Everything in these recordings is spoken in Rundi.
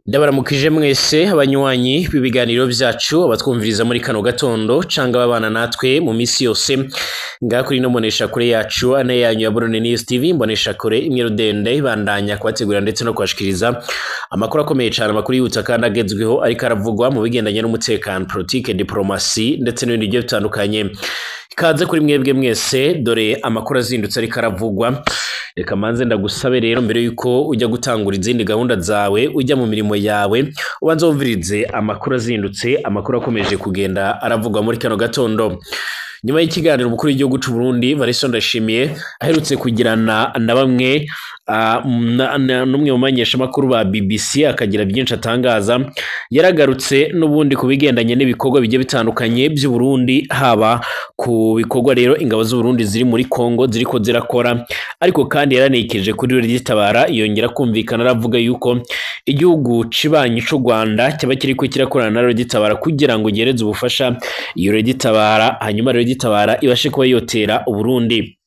Ndabaramukije mwese abanywanyi b'ibiganiro vyacu, abatwumviriza muri kano gatondo canga babana natwe mu misi yose ngaha kuri ino mboneshakure yacu ane yanyu ya Burundi News TV, mboneshakure imwe rudende ibandanya kubategurira ndetse no kubashikiriza amakuru akomeye cane, amakuru yihuta kandi agezweho ariko aravugwa mu bigendanye n'umutekano, politike, diplomasi ndetse n'ibindi bigiye bitandukanye. Ikaze kuri mwebwe mwese, dore amakuru azindutse ariko aravugwa. Reka manze ndagusabe rero mbere yuko ujya gutangura izindi gahunda zawe, ujya mu mirimo yawe, ubanze wumvirize amakuru azindutse, amakuru akomeje kugenda aravugwa muri kano gatondo. Nyuma y'ikiganiro umukuru w'igihugu c'u Burundi Evariste Ndayishimiye aherutse kugirana na bamwe n'umwe mu bamenyeshamakuru ba BBC akagira byinshi atangaza, yaragarutse n'ubundi ku bigendanye n'ibikorwa bigiye bitandukanye by'u Burundi, haba ku bikorwa rero ingabo z'u Burundi ziri muri Kongo ziriko zirakora, ariko kandi yaranekeje kuri Reditabara, yongera kumvikana aravuga yuko igihugu cibanyi c'u Rwanda cyaba kiriko kirakorana na Reditabara kugira ngo gereze ubufasha iyo Reditabara, hanyuma Reditabara ibashe kuba yotera Uburundi.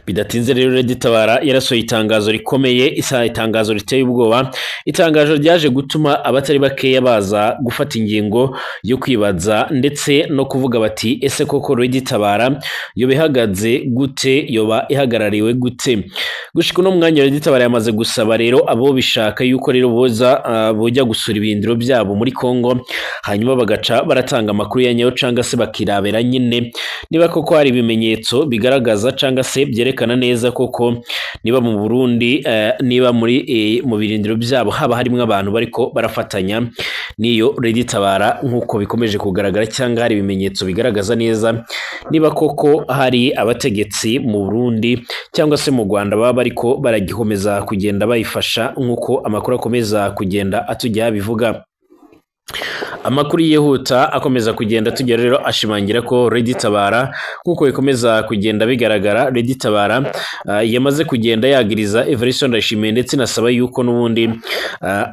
Bidatinze rero Reditabara yarasohoye itangazo rikomeye, isa itangazo riteye ubwoba, itangazo ryaje gutuma abatari bakeya baza gufata ingingo yo kwibaza ndetse no kuvuga bati ese koko Reditabara yoba ihagaze gute, yoba ihagarariwe gute? Gushika uno mwanya Reditabara yamaze gusaba rero abo bishaka yuko rero boza bojya gusura ibindiro byabo muri Kongo, hanyuma bagaca baratanga amakuru ya nyayo canga se bakirabera nyine niba koko hari ibimenyetso bigaragaza canga se byerekana neza koko niba mu Burundi niba muri mu birindiro byabo haba harimo abantu bariko barafatanya niyo Reditabara nkuko bikomeje kugaragara, cyangwa hari ibimenyetso bigaragaza neza niba koko hari abategetsi mu Burundi cyangwa se mu Rwanda baba bariko baragihomeza kugenda bayifasha nkuko amakuru akomeza kugenda atujya bivuga. Amakuru yihuta akomeza kugenda tugera rero ashimangira ko Reditabara nkuko bikomeza kugenda bigaragara, Reditabara yamaze kugenda yagiriza Evariste Ndayishimiye ndetse nasaba yuko n'ubundi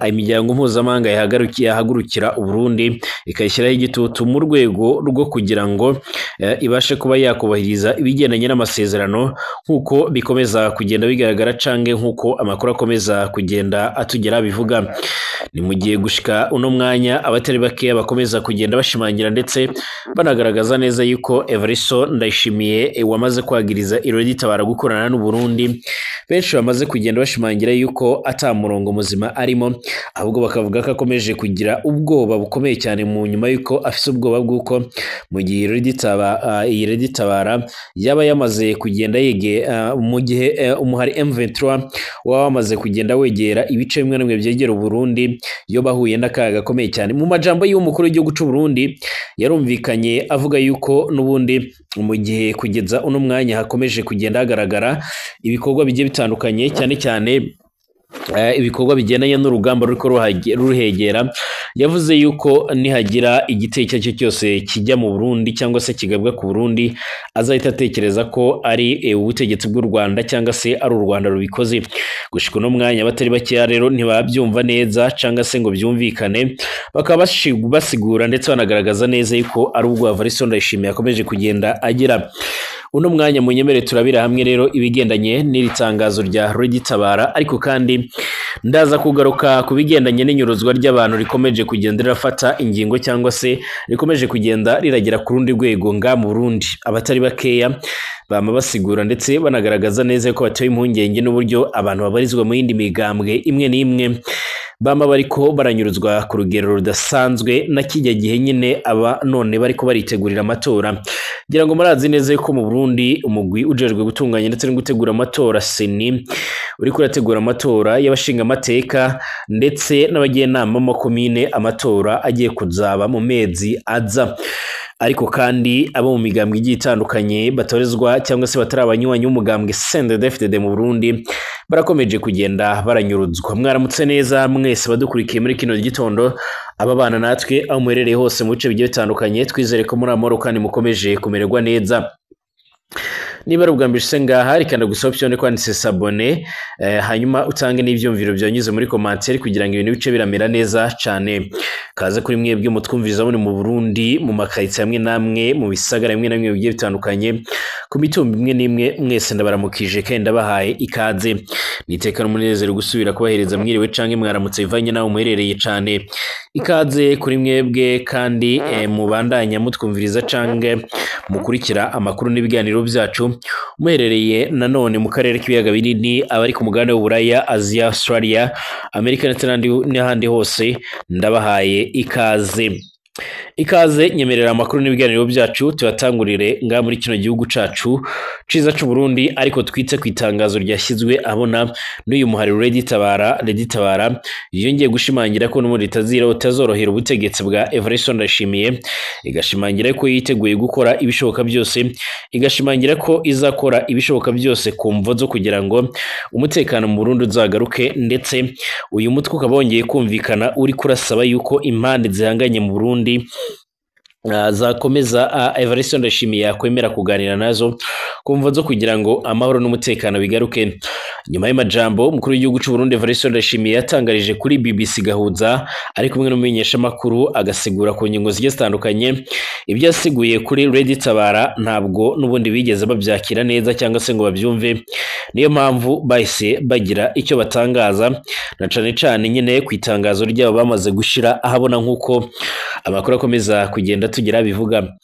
imiryango mpuzamahanga yahagurukira Uburundi ikayishyiraho igitutu mu rwego rwo kugira ngo ibashe kuba yakubahiriza ibigendanye n'amasezerano nkuko bikomeza kugenda bigaragara cange nkuko amakuru akomeza kugenda atugera bivuga. Ni mu gihe gushika uno mwanya abatari bakeya bakomeza kugenda bashimangira ndetse banagaragaza neza yuko Evariste Ndayishimiye wamaze kwagiriza Reditabara gukorana n'u Burundi, benshi bamaze kugenda bashimangira yuko ata murongo muzima arimo, ahubwo bakavuga ko akomeje kugira ubwoba bukomeye cyane mu nyuma yuko afise ubwoba bw'uko mu gihe Reditabara yaba yamaze kugenda yege mu gihe umuhari M23 waba wamaze kugenda wegera ibice bimwe na bimwe byegera Burundi, yo bahuye n'akaga gakomeye cyane. Mu majambo y'umukuru w'igihugu c'u Burundi yarumvikanye avuga yuko n'ubundi mu gihe kugeza uno mwanya hakomeje kugenda hagaragara ibikorwa bigiye bitandukanye, cyane cyane ibikorwa bigendanye n'urugamba ruriko ruhegera, yavuze yuko nihagira igitero icyo aricyo cyose kijya mu Burundi cyangwa se kigabwa ku Burundi azahita atekereza ko ari ubutegetsi bw'u Rwanda cyangwa se ari u Rwanda rubikoze. Gushika uno mwanya abatari bakeya rero ntibabyumva neza cyangwa se ngo byumvikane, bakaba basigura ndetse banagaragaza neza yuko ari ubwo Evariste Ndayishimiye akomeje kugenda agira. Uno mwanya munyemere turabira hamwe rero ibigendanye n'iri tangazo rya Reditabara, ariko kandi ndaza kugaruka ku bigendanye n'inyuruzwa ry'abantu rikomeje kugenda rirafata ingingo cyangwa se rikomeje kugenda riragera ku rundi rwego nga mu Burundi. Abatari bakeya bama basigura ndetse banagaragaza neza ko batewe impungenge n'uburyo abantu babarizwa mu yindi migambwe imwe n'imwe bama bariko baranyuruzwa ku rugero rudasanzwe na kijya gihe nyine aba none bariko baritegurira amatora. Ngira ngo murazi neza yuko mu Burundi umugwi ujejwe gutunganya ndetse no gutegura amatora CENI uriko urategura amatora y'abashinga amateka ndetse n'abagenama b'amakomine, amatora agiye kuzaba mu mezi aza. Ariko kandi abo mu migambwe igiye itandukanye batorezwa cyangwa se batari abanywanyi b'umugambwe CNDD-FDD mu Burundi barakomeje kugenda baranyuruzwa. Mwaramutse neza mwese badukurikiye muri kino gitondo, ababana natwe aho muherereye hose mu bice bigiye bitandukanye, twizere ko muri amahoro kandi mukomeje kumererwa neza. Niba ari ubwa mbere ushitse ngaha, reka ndagusaba option kwanditse s'abonner, hanyuma utange n'ivyumviro byanyuze muri commentaire kugira ngo ibintu bice biramera neza cane. Kaze kuri mwebwe mutwumviriza muri mu Burundi, mu makaritsiye amwe namwe, mu bisagara bimwe na bimwe bigiye bitandukanye, ku mitumba imwe n'imwe, mwese ndabaramukije kandi ndabahaye ikaze. Nitekana umunezero gusubira kubahereza mwiriwe canke mwaramutse bivanye naho muherereye cane. Ikaze kuri mwebwe kandi mubandanya mutwumviriza canke mukurikira amakuru n'ibiganiro byacu muherereye nanone mu karere k'ibiyaga binini, abari ku mugabane w'Uburaya, Aziya, Australia, Amerika ndetse n'ahandi hose ndabahaye ikaze. Ikaze nyemerera amakuru n'ibiganiro byacu tubatangurire nga muri kino gihugu cacu ciza c'u Burundi, ariko twitse ku itangazo ryashyizwe abona n'uyu muhari Red Tabara. Red Tabara yongeye gushimangira ko n'ubundi itazira utazorohera ubutegetsi bwa Evariste Ndayishimiye, igashimangira ko yiteguye gukora ibishoboka byose, igashimangira ko izakora ibishoboka byose ku mvo zo kugira ngo umutekano mu Burundi uzagaruke, ndetse uyu mutwe ukaba wongeye kumvikana uri kurasaba yuko impande zihanganye mu Burundi zakomeza Evariste Ndayishimiye yakwemera kuganira nazo ku mvo zo kugira ngo amahoro n'umutekano bigaruke. Nyuma y'amajambo umukuru w'igihugu c'u Burundi Evariste Ndayishimiye yatangarije kuri BBC Gahuza ari kumwe n'umumenyeshamakuru, agasigura ku ngingo zigiye zitandukanye, ibyo yasiguye kuri Red Tabara ntabwo n'ubundi bigeze babyakira neza cyangwa se ngo babyumve, niyo mpamvu bahise bagira icyo batangaza, na cane cane nyine ku itangazo ryabo bamaze gushira ahabona nk'uko amakuru akomeza kugenda tugira bivuga.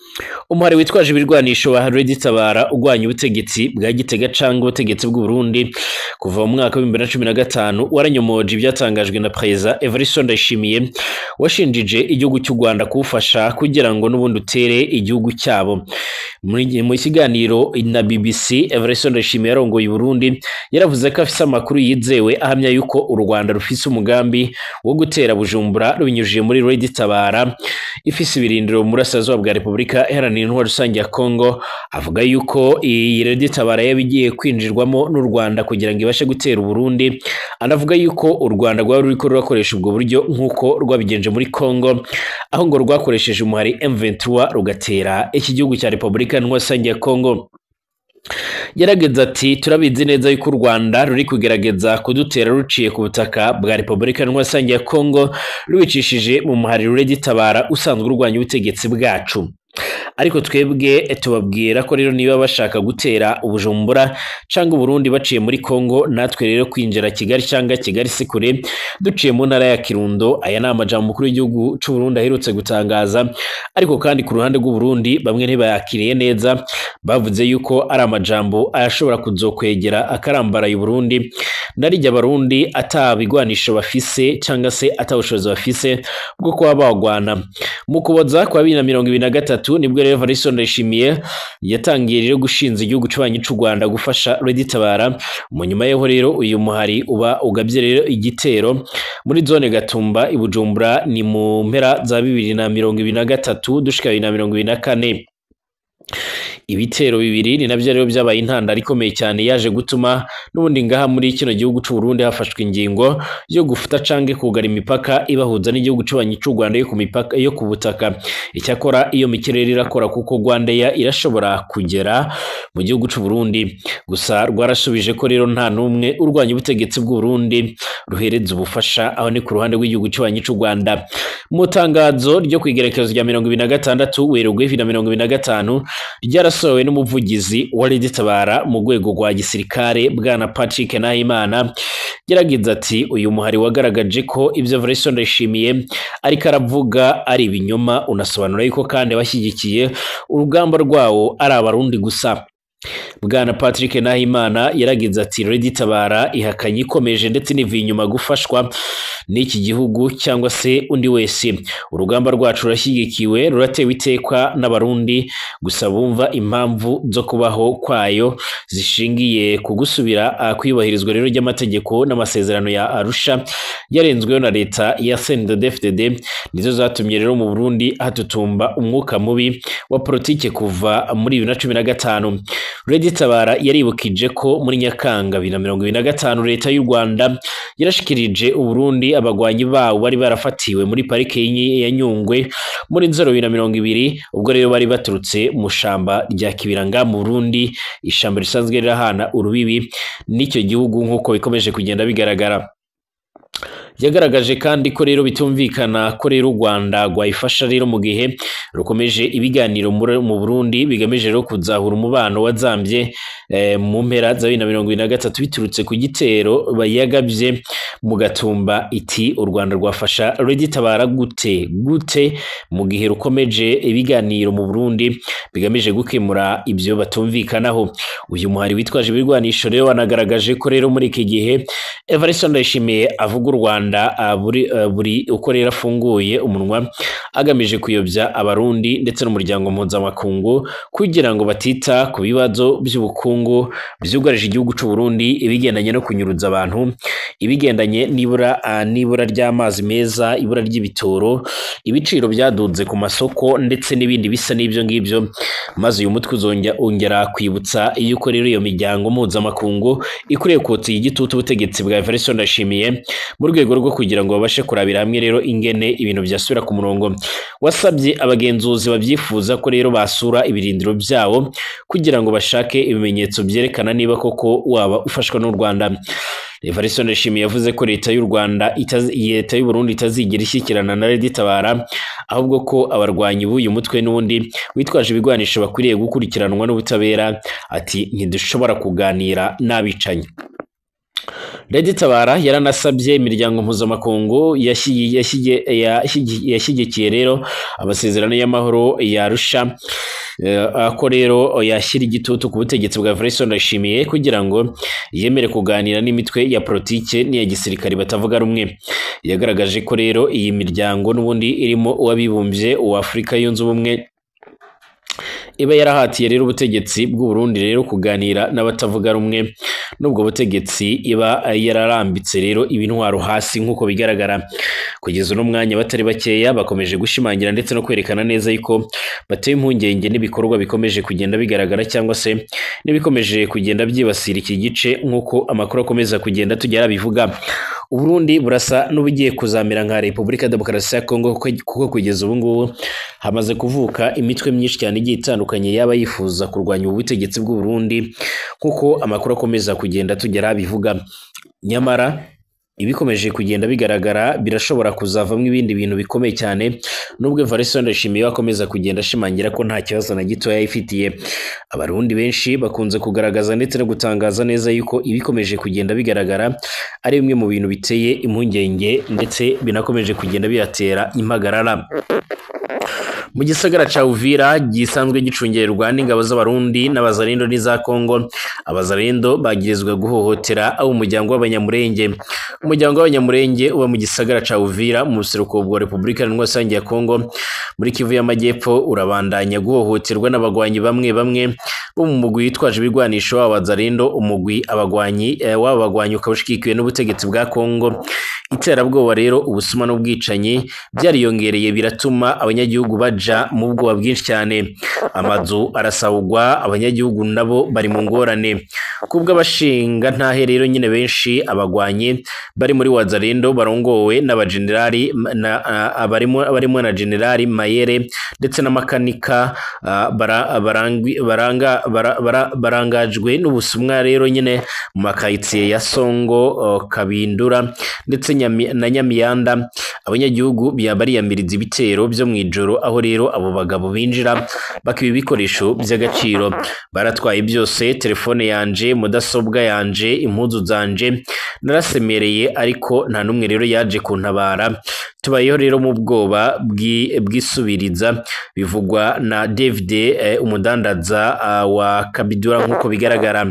Umuhari witwaje ibirwanisho wa Red Tabara ugwanya ubutegetsi bwa Gitega canke ubutegetsi bw'u Burundi kuva mu mwaka wa 2015 waranyomoje ibyatangajwe na Perezida Evariste Ndayishimiye washinjije igihugu cy'u Rwanda kuwufasha kugira ngo n'ubundi utere igihugu cyabo. Mu kiganiro na BBC, Evariste Ndayishimiye yarongoye Burundi yaravuze ko afise amakuru yizewe ahamya yuko u Rwanda rufise umugambi wo gutera Bujumbura rubinyujije muri Red Tabara ifise ibirindiro mu burasirazuba bwa Repubulika Iharanira Intwaro Rusange ya Kongo. Avuga yuko iyi Red Tabara yaba igiye kwinjirwamo n'u Rwanda kugira ngo ibashe gutera Burundi, anavuga yuko u Rwanda rwari ruriko rurakoresha ubwo buryo nk'uko rwabigenje muri Kongo, aho ngo rwakoresheje umuhari M23 rugatera iki gihugu cya Repubulika Iharanira Rusange ya Kongo. Yarageze ati turabizi neza yuko u Rwanda ruri kugerageza kudutera ruciye ku butaka bwa Repubulika Iharanira Rusange ya Kongo rubicishije mu muhari Red Tabara usanzwe urwanya ubutegetsi bwacu, ariko twebwe tubabwira ko rero niba bashaka gutera Ubujumbura cyangwa Burundi baciye muri Kongo, natwe rero kwinjira Kigali cyangwa Kigali si kure duciye mu ntara ya Kirundo. Aya ni amajambo umukuru w'igihugu c'u Burundi aherutse gutangaza, ariko kandi ku ruhande rw'u Burundi bamwe ntibayakiriye neza, bavuze yuko ari amajambo ayashobora kuzokwegera akarambaraye Burundi, narijya Abarundi atabigwanisho bafise cyangwa se atabushobozi bafise bwo kuba bagwana. Mu Kuboza kwa 2023 nibwo rero Evariste Ndayishimiye yatangiye rero gushinza igihugu c'abanyi c'u Rwanda gufasha Red Tabara. Mu nyuma yeho rero uyu muhari uba ugabye rero igitero muri zone Gatumba i Bujumbura, ni mu mpera za 2023 dushika 2024. Ibitero bibiri ni navyo rero byabaye intandaro ikomeye cyane yaje gutuma n'ubundi ngaha muri kino gihugu c'u Burundi hafashwe ingingo yo gufuta canke kugara imipaka ibahuza n'igihugu c'abanyi c'u Rwanda yo ku mipaka yo ku butaka. Icyakora iyo mikirere irakora kuko Rwandair irashobora kugera mu gihugu c'u Burundi, gusa rwarasubije ko rero nta numwe urwanya ubutegetsi bw'u Burundi ruhereza ubufasha, aho ni ku ruhande rw'igihugu c'abanyi c'u Rwanda. Mu tangazo ryo kwigerekezo rya 26 Werurwe 2025 ryarasohowe n'umuvugizi wa Red Tabara mu rwego rwa gisirikare bwana Patrick Nahimana, yaragize ati uyu muhari wagaragaje ko ibyo Evariste Ndayishimiye ariko aravuga ari ibinyoma, unasobanura yuko kandi abashyigikiye urugamba rwawo ari Abarundi gusa. Bwana Patrick Nahimana yaragize ati Red Tabara ihakanye ikomeje ndetse n'ivuye inyuma gufashwa n'iki gihugu cyangwa se undi wese. Urugamba rwacu rurashyigikiwe, ruratewe itekwa n'Abarundi gusa bumva impamvu zo kubaho kwayo zishingiye ku gusubira kwiyubahirizwa rero ry'amategeko n'amasezerano ya Arusha yarenzweho na leta ya CNDD-FDD, nizo zatumye rero mu Burundi hatutumba umwuka mubi wa politike kuva muri 2015. Red Tabara yaribukije ko muri Nyakanga 2025 leta y'u Rwanda yarashikirije Uburundi abagwanyi bawo bari barafatiwe muri parike ya Nyungwe muri Nzero 2020, ubwo rero bari baturutse mu shamba rya Kibiranga mu Burundi, ishamba risanzwe rirahana urubibi n'icyo gihugu nk'uko bikomeje kugenda bigaragara. Yagaragaje kandi ko rero bitumvikana ko rero u Rwanda rwayifasha rero mu gihe rukomeje ibiganiro mu Burundi bigamije rero kuzahura umubano wazambye mu mpera za 2023 biturutse ku gitero bayagabye mu Gatumba. Iti u Rwanda rwafasha Red Tabara gute gute mu gihe rukomeje ibiganiro mu Burundi bigamije gukemura ibyo batumvikanaho. Uyu muhari witwaje ibirwanisho rero wanagaragaje ko rero muri iki gihe Evariste Ndayishimiye avuga u Rwanda buri uko rero afunguye umunwa agamije kuyobya Abarundi ndetse n'umuryango mpuzamakungu kugira ngo batita ku bibazo by'ubukungu byugarije igihugu c'u Burundi, ibigendanye no kunyuruza abantu, ibigendanye n'ibura ry'amazi meza, ibura ry'ibitoro, ibiciro byaduze ku masoko ndetse n'ibindi bisa n'ibyo ngibyo. Maze uyu mutwe uzongera kwibutsa yuko rero iyo miryango mpuzamakungu ikwiriye kotsa igitutu ubutegetsi bwa Evariste Ndayishimiye mu rwego rwo kugira ngo babashe kurabira hamwe rero ingene ibintu byasubira ku murongo. Wasabye abagenzuzi babyifuza ko rero basura ibirindiro byabo kugira ngo bashake ibimenyetso byerekana niba koko waba ufashwa n'u Rwanda. Evariste Ndayishimiye yavuze ko leta y'u Rwanda leta y'u Burundi itazigera ishyikirana na Red Tabara, ahubwo ko abarwanyi b'uyu mutwe n'ubundi witwaje ibigwanisho bakwiriye gukurikiranwa n'ubutabera. Ati ntidushobora kuganira n'abicanyi. Red Tabara yaranasabye imiryango mpuzamakungu yashyigikiye rero amasezerano y'amahoro ya Arusha ko rero yashyira igitutu ku butegetsi bwa Evariste Ndayishimiye kugira ngo yemere kuganira n'imitwe ya politike n'iya gisirikare batavuga rumwe. Yagaragaje ko rero iyi miryango n'ubundi irimo uw'abibumbye, uwa Afurika yunze ubumwe, iba yarahatiye rero ubutegetsi bw'u Burundi rero kuganira n'abatavuga rumwe n'ubwo butegetsi, iba yararambitse rero ibintwaro hasi nk'uko bigaragara. Kugeza uno mwanya batari bakeya bakomeje gushimangira ndetse no kwerekana neza yuko bateye impungenge n'ibikorwa bikomeje kugenda bigaragara cyangwa se n'ibikomeje kugenda byibasira iki gice nk'uko amakuru akomeza kugenda tugera bivuga. Uburundi burasa n'ubugiye kuzamera nka Repubulika Demokarasi ya Kongo, kuko kugeza ubu ngubu hamaze kuvuka imitwe myinshi cyane igiye itandukanye yaba yifuza kurwanya ubutegetsi bw'u Burundi kuko amakuru akomeza kugenda tugera bivuga. Nyamara ibikomeje kugenda bigaragara birashobora kuzavamo ibindi bintu bikomeye cyane, nubwo Evariste Ndayishimiye akomeza kugenda ashimangira ko nta kibazo na gito yayifitiye. Abarundi benshi bakunze kugaragaza ndetse no gutangaza neza yuko ibikomeje kugenda bigaragara ari bimwe mu bintu biteye impungenge ndetse binakomeje kugenda biratera impagarara. Mu gisagara ca Uvira gisanzwe gicungerwa n'ingabo z'Abarundi n'Abazarendo n'iza Kongo, Abazarendo bagirizwa guhohotera abo umuryango w'Abanyamurenge. Umuryango w'Abanyamurenge uba mu gisagara ca Uvira mu buseruko bwa Repubulika Iharanira Rusange ya Kongo muri Kivu y'Amajyepfo urabandanya guhohoterwa n'abagwanyi bamwe bamwe bo mu mugwi witwaje ibigwanisho w'Abazarendo, umugwi abagwanyi w'abagwanyi ukaba ushigikiwe n'ubutegetsi bwa Kongo. Iterabwoba rero, ubusuma n'ubwicanyi byariyongereye biratuma abanyagihugu baja mu bwoba bwinshi cyane. Amazu arasahurwa, abanyagihugu nabo bari mu ngorane. Kubw'abashinga ntahe rero nyine benshi abagwanyi bari muri Wazalendo barongowe n'abagenerali barimo na Generali Mayere ndetse n'amakanika barangajwe n'ubusumwa rero nyine mu makayitsiye ya Songo, Kabindura ndetse na Nyamiyanda. Abanyagihugu bariyamiriza ibitero byo mu ijoro, aho rero abo bagabo binjira bakiba ibikoresho by'agaciro. Baratwaye byose, telefone yanje, mudasobwa yanje, impuzu zanje, narasemereye ariko nta n'umwe rero yaje kuntabara. Tubayeho rero mu bwoba bwisubiriza, bivugwa na David umudandaza wa Kabidura nk'uko bigaragara.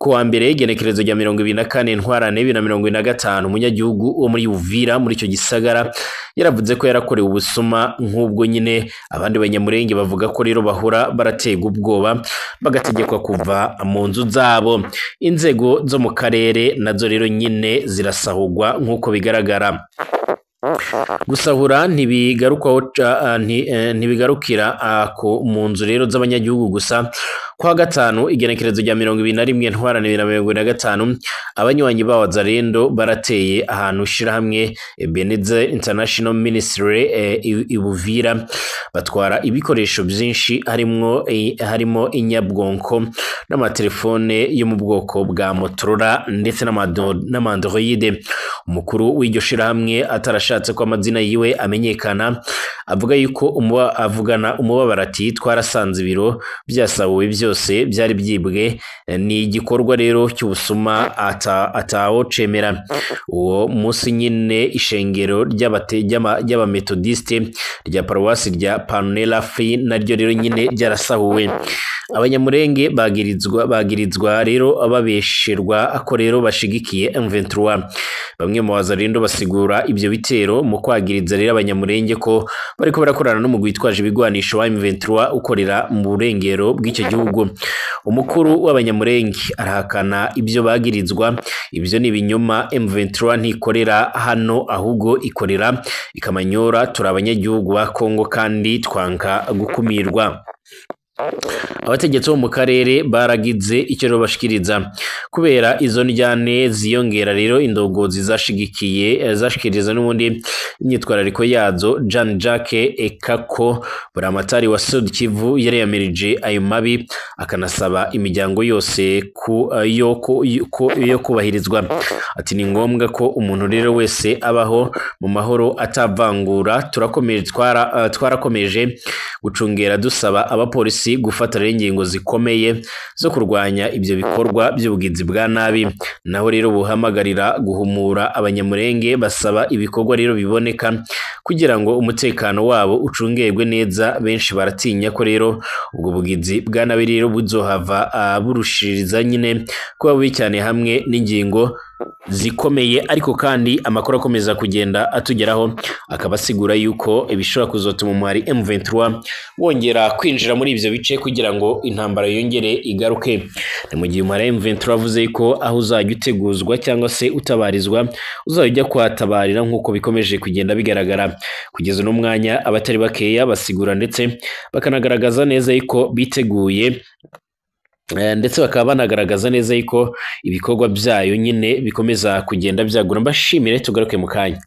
Ku wa mbere igenekerezo rya 24 Ntwarante 2025, umunyagihugu wo muri Uvira muri icyo gisagara yaravuze ko yarakorewe ubusuma nk'ubwo nyine. Abandi banyamurenge bavuga ko rero bahora baraterwa ubwoba bagategekwa kuva mu nzu zabo. Inzego zo mu karere nazo rero nyine zirasahurwa nk'uko bigaragara. Gusahura ntibigarukira mu nzu rero z'abanyagihugu gusa, Kwa gatanu igenekerezo rya 21 Ntwarante 2025, abanywanyi ba Wazalendo barateye ahantu shirahamwe Ebenezer International Ministry i Buvira, batwara ibikoresho byinshi harimo inyabwonko n'amatelefone yo mu bwoko bwa Motorola ndetse n'ama Android. Umukuru w'iryo shirahamwe atarashatse ko amazina yiwe amenyekana avuga yuko avugana umubabaro ati: "Twarasanze ibiro byasahuwe, byose byari byibwe, ni igikorwa rero cy'ubusuma atawo cemera." Uwo munsi nyine ishengero ry'abametodiste rya paruwasi rya Panela Free naryo rero nyine ryarasahuwe. Abanyamurenge bagirizwa rero babesherwa ko rero bashigikiye M23. Bamwe mu Wazalendo basigura ibyo bitero mu kwagiriza rero Abanyamurenge ko bariko barakorana n'umugwi witwaje ibigwanisho wa M23 ukorera mu burengero bw'icyo gihugu. Umukuru w'Abanyamurenge arahakana ibyo bagirizwa: "Ibyo ni ibinyoma, M23 ntikorera hano, ahubwo ikorera ikamanyora. Turi abanyagihugu ba Kongo kandi twanka gukumirwa." Abategetsi bo mu karere baragize icyo rero bashikiriza kubera izo njyane ziyongera. Rero indongozi zashigikiye zashikiriza n'ubundi imyitwarariko yazo. Jean Jacques Ekako, buramatari wa Sud Kivu, yariyamirije ayo mabi, akanasaba imiryango yose yo kubahirizwa. Ati: "Ni ngombwa ko umuntu rero wese abaho mu mahoro atavangura. Turakomeje, twarakomeje gucungera, dusaba abapolisi gufata rero ingingo zikomeye zo kurwanya ibyo bikorwa by'ubugizi bwa nabi." Naho rero buhamagarira guhumura Abanyamurenge, basaba ibikorwa rero biboneka kugira ngo umutekano wabo ucungerwe neza. Benshi baratinya ko rero ubwo bugizi bwa nabi rero buzohava burushiriza nyine kuba bubi cyane hamwe n'ingingo zikomeye. Ariko kandi amakuru akomeza kugenda atugeraho akaba asigura yuko ibishobora kuzotuma umuhari M23 wongera kwinjira muri ibyo bice kugira ngo intambara yongere igaruke. Ni mu gihe umuhari M23 avuze ko aho uzajya uteguzwa cyangwa se utabarizwa uzajya ujya kuhatabarira, nk'uko bikomeje kugenda bigaragara kugeza uno mwanya. Abatari bakeya basigura ndetse bakanagaragaza neza yuko biteguye, ndetse bakaba banagaragaza neza yuko ibikorwa byayo nyine bikomeza kugenda byagura. Mbashimire, tugaruke mu kanya.